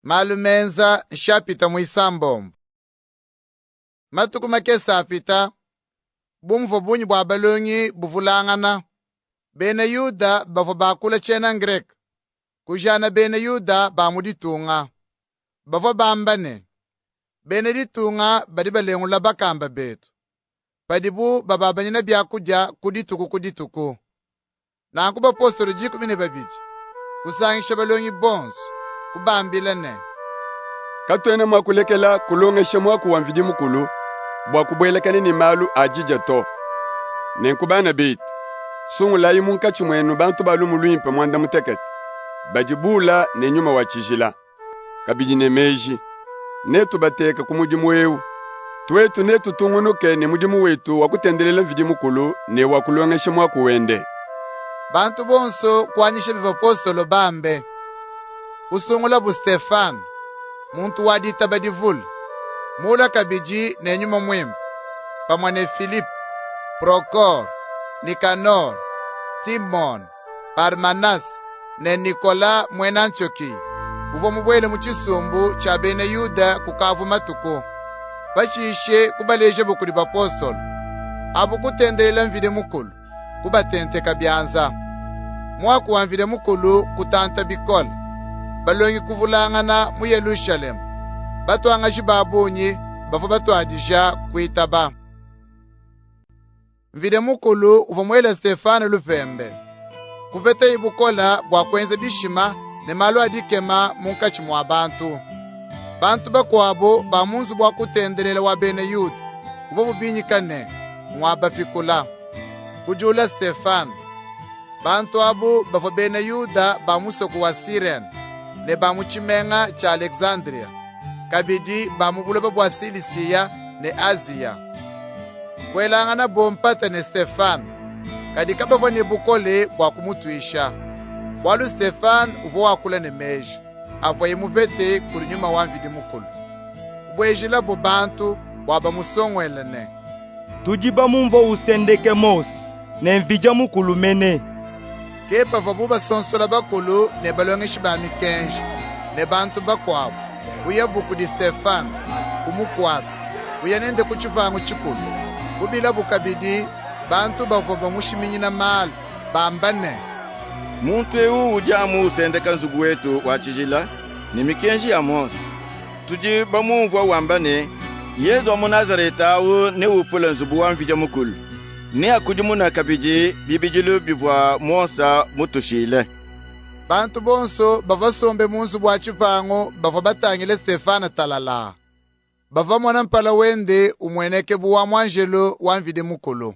Malu menza nshapita muisambombo. Matuku makese apita, bu muvua bungi bua balongi buvulangana, bena Yuda bavua bakula tshiena Ngreke, kujana bena Yuda ba mu ditunga. Bavua bamba ne, bena ditunga badi balengulula bakamba betu padibu bababanyina biakudia ku dituku ku dituku. Nanku bapostolo 12 kusangisha balongi bonso, kubambila ne, Katuena mua kulekela kulongesha muaku wa Mvidi Mukulu bua kubuelakana ne malu a didia to. Nenku bana betu, sungulayi munkatshi muenu bantu ba lumu luimpe muanda mutekete, badi bula ne Nyuma wa Tshijila, kabidi ne meji. Netubateke ku mudimu ewu. Tuetu netutungunuke ne mudimu wetu wa kutendelela Mvidi Mukulu ne wa kulongesha muaku wende. Bantu bonso kuanyisha bivua bapostolo bambe. Kusungulabu Stefane, muntu wa ditaba divule, muula kabidi ne Nyuma Muimpe, pamue ne Filipe, Prokore, Nikanore, Timone, Parmanase ne Nikola muena Antiokiya, uvua mubuele mu tshisumbu tshia bena Yuda kukavua matuku. Pashishe kubalejabu kudi bapostolo. Abu kutendelela Mvidi Mukulu, kubatenteka bianza. Muaku wa Mvidi Mukulu kutanta bikole. Balongi kuvulangana mu Yerushalayime. Batuangaji ba bungi bavua batuadija kuitaba. Mvidi Mukulu uvua muele Stefane lupembe. Kupetaye bukole bua kuenza bishima ne malu a dikema munkatshi mua bantu. Bantu bakuabu ba mu nzubu wa kutendelela wa bena Yuda uvuabu binyika ne, ngua bapikula, kujula Stefane. Bantu abu bavua bena Yuda ba musoko wa Sirene ne ba mu tshimenga tshia Aleksandria, kabidi ba mu buloba bua Silisiya ne Aziya. Kuelanganabo mpata ne Stefane, kadi kabavua ne bukole bua kumutuisha, bualu Stefane uvua wakula ne meji avuaye mupete kudi Nyuma wa Mvidi Mukulu. Kubuejilabo bantu bua bamusonguele ne, Tudi bamumvua usendeke Mose ne Mvidi Mukulu mene. Ke pavuabu basonsola bakulu ne balongeshi ba mikenji ne bantu bakuabu, kuyabu kudi Stefane, kumukuata, kuya nende ku tshipangu tshikulu. Kubilabu kabidi bantu bavua bamushiminyina malu, bamba ne, Muntu ewu udi amu usendeka nzubu wetu wa tshijila ne mikenji ya Mose. Tudi bamumvua wamba ne, Yezu wa mu Nazarete awu neupule nzubu wa Mvidi Mukulu, neakudimune kabidi bibidilu bivua Mose mutushile. Bantu bonso bavua basombe mu nzubu wa tshipangu bavua batangile Stefane talalaa. Bavua bamona mpala wende umueneke bu wa muanjelu wa Mvidi Mukulu.